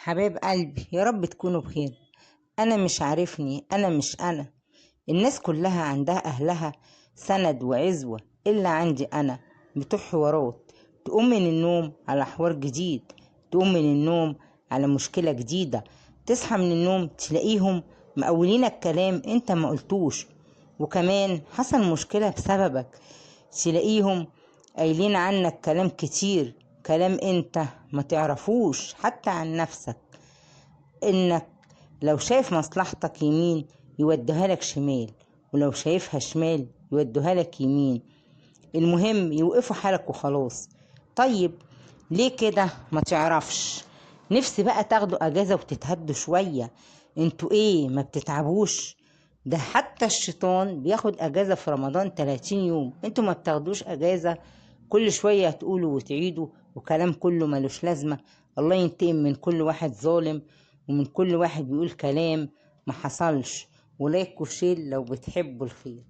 حبايب قلبي، يا رب تكونوا بخير. انا مش عارفني، انا مش انا. الناس كلها عندها اهلها سند وعزوة، الا عندي انا بتوع حوارات. تقوم من النوم على حوار جديد، تقوم من النوم على مشكلة جديدة، تصحى من النوم تلاقيهم مقولين الكلام انت ما قلتوش، وكمان حصل مشكلة بسببك. تلاقيهم قايلين عنك كلام كتير، كلام انت ما تعرفوش حتى عن نفسك. انك لو شايف مصلحتك يمين يوديها لك شمال، ولو شايفها شمال يوديها لك يمين. المهم يوقفوا حالك وخلاص. طيب ليه كده؟ ما تعرفش. نفسي بقى تاخدوا اجازة وتتهدوا شوية. انتوا ايه، ما بتتعبوش؟ ده حتى الشيطان بياخد اجازة في رمضان 30 يوم، انتوا ما بتاخدوش اجازة. كل شوية تقولوا وتعيدوا وكلام كله ملوش لازمة. الله ينتقم من كل واحد ظالم ومن كل واحد بيقول كلام ما حصلش. و like و share لو بتحبوا الخير.